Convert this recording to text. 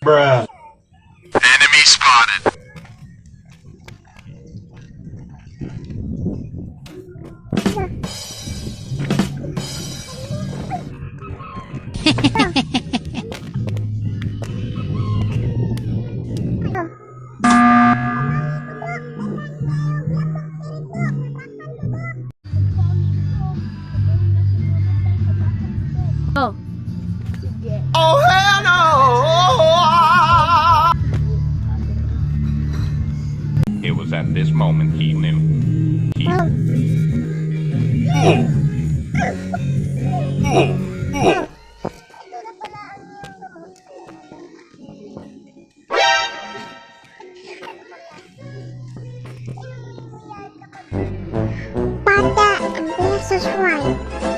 Bruh. Enemy spotted. Oh. Sige. Oh, hell no! It was at this moment he knew. He Ito na pala ang iyong gamot. Bata, and please subscribe.